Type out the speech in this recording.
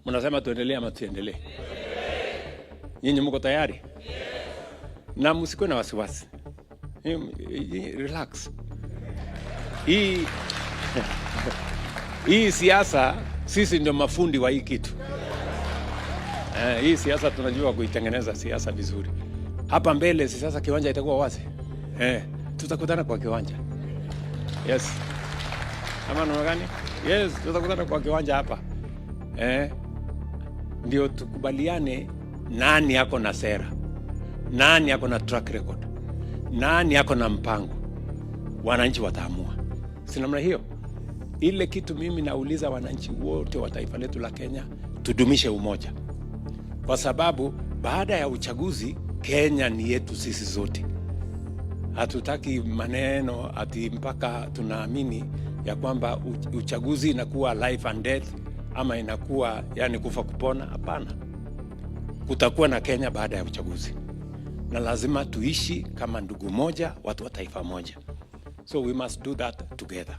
Mnasema tuendelee ama tusiendelee? Nyinyi mko tayari? Na msikuwe na wasiwasi. Relax. Hii siasa sisi ndio mafundi wa hii kitu. Hii siasa tunajua kuitengeneza siasa vizuri. Hapa mbele si sasa kiwanja itakuwa wazi. Tutakutana kwa kiwanja. Yes. Ama namna gani? Yes, tutakutana kwa kiwanja hapa. Ndio tukubaliane nani ako na sera, nani ako na track record, nani ako na mpango. Wananchi wataamua, si namna hiyo? Ile kitu mimi nauliza wananchi wote wa taifa letu la Kenya, tudumishe umoja, kwa sababu baada ya uchaguzi Kenya ni yetu sisi zote. Hatutaki maneno ati mpaka tunaamini ya kwamba uchaguzi inakuwa life and death ama inakuwa yani kufa kupona. Hapana, kutakuwa na Kenya baada ya uchaguzi, na lazima tuishi kama ndugu moja, watu wa taifa moja. So we must do that together.